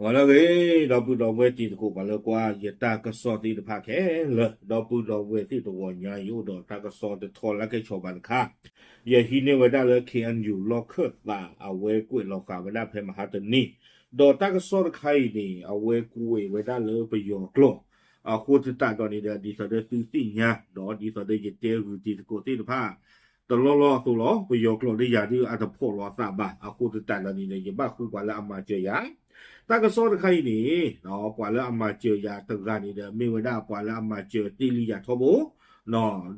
ဂီၤလၢအဂ့ၤ ဒီပုၢ်ဒီဝဲၢ်တံၤသကိး ပှၤလၢကွၢ်ယတၢ်ကစီၣ်သ့ၣ်တဖၣ်ခဲလၢာ်, ဒီပုၢ်ဒီဝဲၢ်သ့ၣ်တဂီၤညါ ယအိၣ်ဒီးတၢ်ကစီၣ်တထီလၢကဲဆီဘၣ်တခါ, ယဟံးန့ၢ်ဝဲဒၣ်လၢ ခ့ၣ်အဲၣ်ယူၣ် လီၢ်ခၢၣ်သး အဝဲကွဲးလီၤဃာ်ဝဲဒၣ်ဖဲမဟါတနံၤ, ဒီးတၢ်ကစီၣ်တခါအံၤန့ၣ် အဝဲကွဲးဝဲဒၣ်လၢပယီၤကျိာ်, အဃိသတးဒီးန့ၣ်ဒီး ဒ်သိးဒီးသုသ့ၣ်ညါ ဒီးဒ်သိးဒီးယတဲဂုာ်တံၤသကိးသ့ၣ်တဖၣ် တလီၢ်လီၢ်အသိးလီၤ. ပယီၤကျိာ်ဒီးယၤဒုးအတဖီၣ်လီၤအသးဘၣ်, အဃိသတးဒီးန့ၣ်ဒီး ယဘၣ်ဃုပှၤလၢအမၤစၢၤယၤ တၢ်ကစီၣ်တခါအံၤန့ၣ် ပှၤလၢအမၤစၢၤယၤတဂၤန့ၣ်ဒီး မ့ၢ်ဝဲဒၣ်ပှၤလၢအမၤစၢၤတ့ၢ်လံယၤထီဘိ,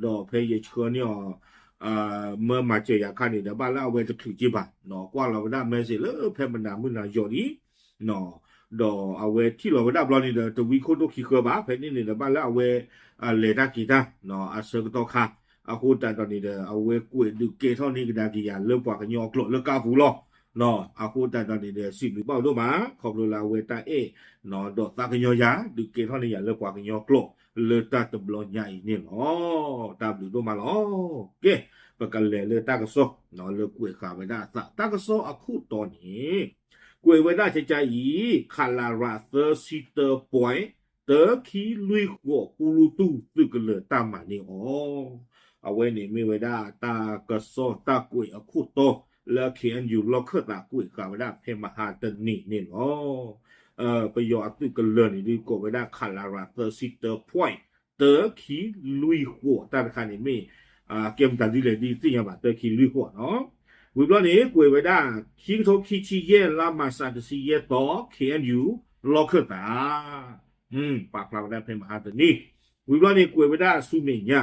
ဒီးဖဲယဆှၢန့ၢ်အီၤ မၢမၤစၢၤယၤအခါန့ၣ်ဒီး ဘၣ်လၢအဝဲတချုးက့ဘၣ်, ကွၢ်လီၤဝဲဒၣ် message လၢဖဲမနၤမုၢ်နၤယီၤလံ ဒီးအဝဲထံၣ်လီၤဝဲဒၣ်ဘျီန့ၣ်ဒီး တဝံခိၣ်ဒိၣ်ခံဃၢဘၣ်, ဖဲန့ၣ်န့ၣ်ဒီး ဘၣ်လၢအဝဲ လဲၤတၢ်က့ၤတၢ် အဆၢကတီၢ်ခါ, အဃိသတးဒီးန့ၣ်ဒီး အဝဲကွဲးဒုးကဲထီၣ်န့ၢ်ကဒါက့ၤယၤလၢပှၤကညီအကျိာ်လၢကါပူၤလီၤ. အဃိသတးဒီးန့ၣ်ဒီး စံးဘျုးဘၣ်အဒိၣ်မး ခီဖျိလၢအဝဲတၢ်အဲၣ် ဒီးသးကညီၤယၤ ဒုးကဲထီၣ်န့ၢ်ယၤလၢပှၤကညီကျိာ် လၢတၢ်တဘျီညါအံၤန့ၣ်လီၤ. တၢ်ဘျုးဒိၣ်မးလီၤ. ကဲ, ပကလဲၤလၢတၢ်ကစီၣ် လၢကွဲးဃာ်ဝဲဒၣ်အသး တၢ်ကစီၣ်အခိၣ်တီန့ၣ် ကွဲးဝဲဒၣ်ကကါအံၤ ခလရ သၢဆံတၢ point တၢခံလွံၢ်ဃိးပူလူတူၢ်သုးကလၢၤတၢ်မၤန့ၢ်အီၤ, အဝဲန့ၣ်မ့ၢ်ဝဲဒၣ်တၢ်ကစီၣ်တၢ်ကွဲးအခိၣ်တီ လၢ ခ့ၣ်အဲၣ်ယူၣ် လီၢ်ခၢၣ်သးကွဲးဃာ်ဝဲဒၣ်ဖဲမဟါတနံၤန့ၣ်လီၤ. ပယီၤအသုးကလၢၤန့ၣ်ဒုးကိးဝဲဒၣ် ခလရ သၢဆံတၢ point တၢခံလွံၢ်ဃိး တၢ်တခါန့ၣ်မ့ၢ် ကဲမတၤဒ်လဲၣ်ဒ်သ့ၣ်ညါဘၣ် တၢခံလွံၢ်ဃိးနီၤ. ဝံၤဘျီန့ၣ် ကွဲးဝဲဒၣ် ခံကထိခံဆံယဲၢ် လါမၢ်ၡးတဆံယဲၢ်သီ ခ့ၣ်အဲၣ်ယူၣ် လီၢ်ခၢၣ်သး ပာ်ဖျါဝဲဒၣ်ဖဲမဟါတနံၤ, ဝံၤဘျီန့ၣ် ကွဲးဝဲဒၣ်ဆူမဲာ်ညါ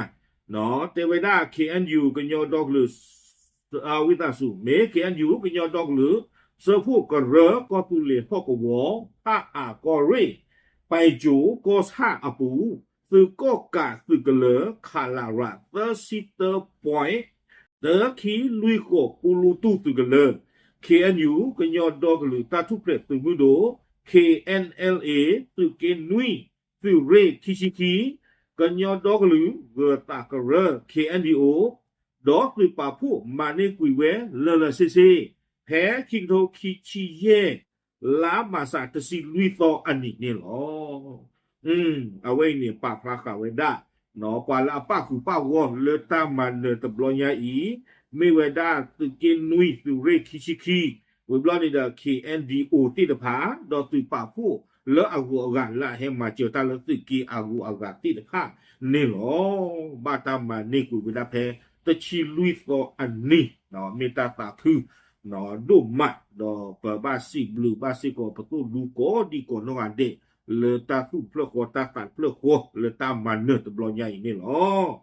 တဲဝဲဒၣ် ခ့ၣ်အဲၣ်ယူၣ် ကညီဒီကလုာ် ဝံသးစူၤ မ့ၢ် ခ့ၣ်အဲၣ်ယူၣ် ကညီဒီကလုာ် စၢဖှိၣ်ကရၢ ကီၢ်သူလ့ၤဟီၣ်ကဝီၤ ဖးအၣ်ကီၢ်ရ့ၣ် ပၢၢ်ကၠိၤ ကီၢ်ဆၣ်အပူၤ သုးကီၣ်ကးသုးကလၢၤ ခလရ သၢဆံတၢ point တၢခံလွံၢ်ဃိးပူလူတူၢ်သုးကလၢၤ ခ့ၣ်အဲၣ်ယူၣ် ကညီဒီကလုာ်တၢ်ထူၣ်ဖျဲးသုးမုၢ်ဒိၣ် ခ့ၣ်အဲၣ်အ့ၣ်လ်အ့ သုးက့နွံ သုးရ့ၣ်ခံဆံခံ ကညီဒီကလုာ်ဂၢၤသးကရၢ ခ့ၣ်အဲၣ်ဒံၣ်အိၣ် ဒီးသုးပာ်ဖှိၣ်မၤန့ၢ်ကွံာ်ဝဲလၢာ်လၢာ်ဆ့ဆ့ ဖဲခံကထိခံဆံယဲၢ် လါမၢ်ၡးတဆံလွံၢ်သီအနံၤန့ၣ်လီၤ. အဝဲအံၤန့ၣ် ပာ်ဖျါဃာ်ဝဲဒၣ် ပှၤလၢအပာ်ဃုာ်ပာ်ဂီၢ်လၢတၢ်မၤနၢၤတဘျီညါအံၤ မ့ၢ်ဝဲဒၣ်သုးက့နွံ သုးရ့ၣ်ခံဆံခံ ဝံၤဘျီန့ၣ်ဒီး ခ့ၣ်အဲၣ်ဒံၣ်အိၣ်သ့ၣ်တဖၣ် ဒီးသုးပာ်ဖှိၣ်လၢအဂုၤအဂၤ လၢအဟဲမၤစၢၤတၢ်လၢသုးက့အဂုၤအဂၤသ့ၣ်တဖၣ်န့ၣ်လီၤ. ဘၣ်တၢ်မၤန့ၢ်ကွံာ်ဝဲဒၣ်ဖဲတဆံလွံၢ်သီအနံၤ မ့ၢ်တၢ်သးခု ဒိၣ်မး ဒီးပဘၣ်စံးဘျုးဘၣ်စ့ၢ်ကီးပသိၣ်ဒူကိးဒံကိးနီၢ်ဂၤဒဲး လၢတၢ်သူၣ်တဖျၢၣ်ဃီ တၢ်သးတဖျၢၣ်ဃီ လၢတၢ်မၤနၢၤတဘျီညါအံၤန့ၣ်လီၤ.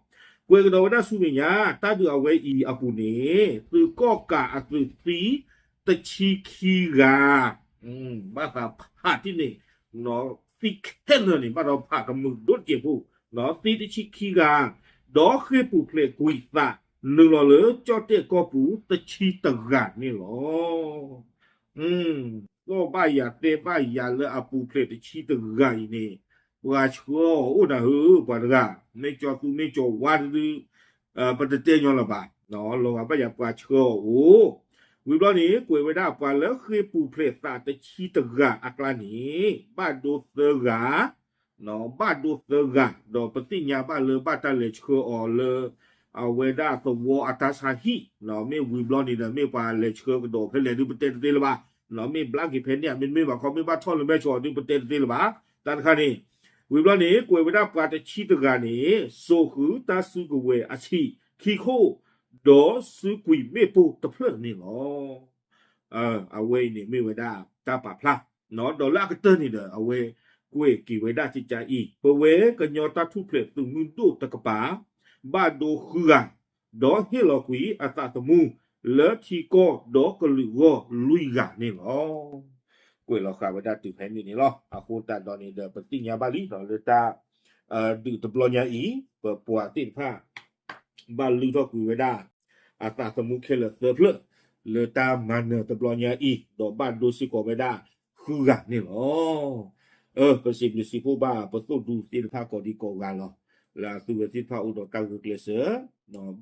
ကွဲးကဒီးဝဲဒၣ်ဆူမဲာ်ညါ တၢ်ဒုးအဝဲအံၤအပူၤန့ၣ် သုးကီၣ်ကးအသုးသံ တဆံခံဂၤ ဘၣ်သးဖးတံၢ်န့ၣ် သံခဲလၢာ်န့ၣ် ဘၣ်ဒီးဖးကမုာ်ဒိၣ်တက့ၢ်ဖိ သံတဆံခံဂၤ ဒီးဃ့ၢ်ပူၤဖျဲးကွံာ်သး နုာ်လီၤလၢကၠီၣ်တဲၣ်ကီၢ်ပူၤတဆံတဂၤန့ၣ်လီၤ. သီၣ်ဘၣ်ယၤတဲဘၣ်ယၤလၢအပူၤဖျဲးတဆံတဂၤအံၤန့ၣ် ပှၤဆှၢအီၤအိၣ်နၤဧၢ ပှၤတဂၤ မ့ၢ်ကၠီသူမ့ၢ်ကၠီဝါတဒု ပတတဲညီလီၤဘၣ်. လီၤဂာ်ဘၣ်ယၤပှၤဆှၢအီၤအိၣ် ဝံၤဘျီန့ၣ် ကွဲးဝဲဒၣ်ပှၤလၢဃ့ၢ်ပူၤဖျဲးသးတဆံတဂၤအကျါန့ၣ် ဘၣ်ဒိသၢဂၤ ဘၣ်ဒိသၢဂၤ ဒီးပသ့ၣ်ညါဘၣ်လၢဘၣ်တၢ်လဲၤဆှၢအီၤလၢ အဝဲဒၣ်သဝီအတၢ်ဆါဟံၣ် မ့ၢ်ဝံၤဘျီန့ၣ်ဒီး မ့ၢ်ပှၤလဲၤဆှၢကဒီးဖဲလဲၣ်ဒုးပတဲတသ့လၢၤဘၣ်, မ့ၢ်ဘျါက့ၤဖဲန့ၣ် မ့တမ့ၢ်ဘၣ်ခီ မ့ၢ်ဘၣ်ထီၣ်လၢမဲဆီးဒုးပတဲတသ့လၢၤဘၣ်. တၢ်တခါန့ၣ် ဝံၤဘျီန့ၣ် ကွဲးဝဲဒၣ်ပှၤတဆံတဂၤန့ၣ် စိာ်ဃုာ်တၢ်စုကဝဲၤအဆံးခံခိၣ် ဒီးစုကွံာ်မ့ၣ်ပိၢ်တဖျၢၣ်န့ၣ်လီၤ. အဝဲအံၤန့ၣ်မ့ၢ်ဝဲဒၣ်တၢ်ပာ်ဖျါ ဒီးလၢအကတၢၢ်န့ၣ်ဒီး အဝဲကွဲးက့ၤဝဲဒၣ်ကကါအံၤ ပဝဲကညီတၢ်ထူၣ်ဖျဲးသုးမုၢ်ဒိၣ်တကပၤ ဘၣ်ဒိဃုဂၤ ဒီးဟ့ၣ်လီၤကွံာ်အသးသမူ လၢထံကီၢ်ဒီကလုာ်အဂီၢ်လွံၢ်ဂၤန့ၣ်လီၤ. ကွဲးလီၤဃာ်ဝဲဒၣ်တုၤဖဲန့ၣ်န့ၣ်လီၤ. အဃိသတးဒီးန့ၣ်ဒီး ပသ့ၣ်ညါဘၣ်လံဒီး လၢတၢ် ဒုးတဘျီညါအံၤ ပပှၤသ့ၣ်တဖၣ် ဘၣ်လုၢ်ထီၣ်ကွံာ်ဝဲဒၣ် အသးသမူခဲလၢာ်သၢဖျၢၣ် လၢတၢ်မၤနၢၤတဘျီညါအံၤ ဒီးဘၣ်ဒိစ့ၢ်ကီးဝဲဒၣ်ဃုဂၤန့ၣ်လီၤ. ပစံးဘျုးစံးဖှိၣ်ဘၣ်ပသိၣ်ဒူသ့ၣ်တဖၣ်ကိးဒံကိးဂၤလီၤ. လၢအသုဝဲသ့ၣ်တဖၣ်အိၣ်ဒီးတၢ်ဂုာ်ကျဲးစၢး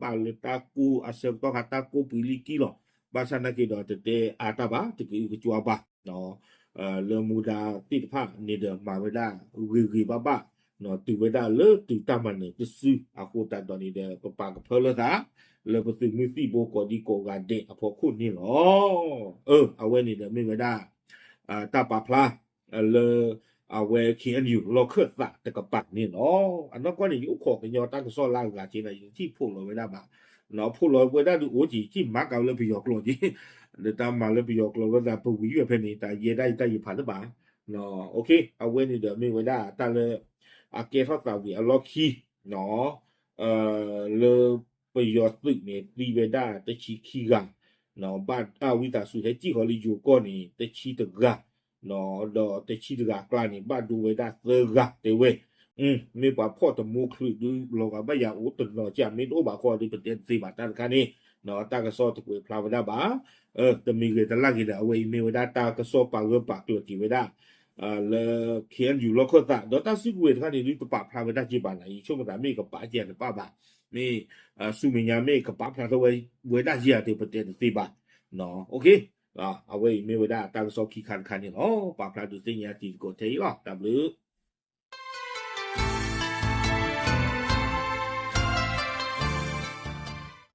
ဘၣ်လၢတၢ်ကိၢ်အဆၢကတီၢ်ခါ တၢ်ကိၢ်ပှံၤလံကံလီၤ. ဘၣ်ဆၣ်နာ်က့ဒီးတတဲအါတၢ်ဘၣ် တကအုကကွၢ်ဘၣ်. လၢမူဒါသ့ၣ်တဖၣ်န့ၣ်ဒီး မၤဝဲဒၣ်ဂ့ၤဂ့ၤဘၣ်ဘၣ်, တုၤဝဲဒၣ်လၢတုၤတၢ်မၤနၢၤတစုအဃိသတးဒီးန့ၣ်ဒီး ပပာ်ကဖၢလၢသး လၢပသုးမုၢ်သံၣ်ဘိကိးဒံကိးဂၤဒဲးအဖီခိၣ်န့ၣ်လီၤ. အဝဲန့ၣ်ဒီးမ့ၢ်ဝဲဒၣ် တၢ်ပာ်ဖျါ လၢ အဝဲ K N U လီၢ်ခၢၣ်သးတကပၤန့ၣ်လီၤ. အနီၢ်ကီၢ်န့ၣ် ယအိၣ်ခိးကညီတၢ်ကစီၣ်လၢအဂၤက့ၤဒီး ယတထံၣ်ဖှိၣ်လီၤဝဲဒၣ်ဘၣ်, ဖှိၣ်လီၤဝဲဒၣ်ဒုးအိၣ်က့ၤ ယထံၣ်မၤကၤဝဲလၢပယီၤကျိာ်က့ၤ, ဒီးတၢ်မၤလၢပယီၤကျိာ်ဝဲသး ပဝံၤယွဲၢ်ဖဲန့ၣ် တၢ်ယဲဒၣ်ယတၢ်ယဖးတဘၣ်, အဝဲန့ၣ်ဒီးမ့ၢ်ဝဲဒၣ်တၢ်လၢ အကဲထီၣ်သးဝံၤအလီၢ်ခံ လၢပယီၤသုးန့ၣ် သံဝဲဒၣ်တဆံခံဂၤ, ဘၣ်အဝံသးစူၤဟဲစံၣ်ဃီၤလၢယိၤကီၢ်န့ၣ် တဆံတဂၤ, ဒီးတဆံတဂၤအကျါန့ၣ် ဘၣ်ဒိဝဲဒၣ်သၢဂၤတဲဝဲ, မ့ၢ်ပှၤဖီၣ်တမူချုးဒုးလီၤဂာ်ဘၣ်ယၤအိၣ်တနီၤကၢ် မ့ၢ်တအိၣ်ဘၣ်ဃီဒီး ပတဲတသ့ဘၣ်တၢ်တခါန့ၣ်, တၢ်ကစီၣ်တကွဲးဖျါဝဲဒၣ်ဘၣ်, တမံၤဂ့ၤတလၢ်ဂ့ၤဒီး အဝဲအံၤမ့ၢ်ဝဲဒၣ်တၢ်ကစီၣ်ပာ်ဂၢၢ်ပာ်ကျၢၤက့ၤဝဲဒၣ် လၢ K N U လီၢ်ခၢၣ်သး ဒီးတၢ်စုကဝဲၤတခါန့ၣ် ဒုးတပာ်ဖျါဝဲဒၣ်က့ၤဘၣ်နၤ ယဆိကမိၣ်သးမ့ၢ်ကပာ်က့ၤတပာ်ဘၣ်, မ့ၢ် ဆူမဲာ်ညါမ့ၢ်ကပာ်ဖျါထီၣ်ဝဲဒၣ်က့ၤဧါ တပတဲတသ့ဘၣ်, အဝဲအံၤမ့ၢ်ဝဲဒၣ်တၢ်ကစီၣ်ခံခါတခါန့ၣ်လီၤ. ပာ်ဖျါဒုးသ့ၣ်ညါတံၤသကိးထဲအံၤလီၤ. တၢ်ဘျုး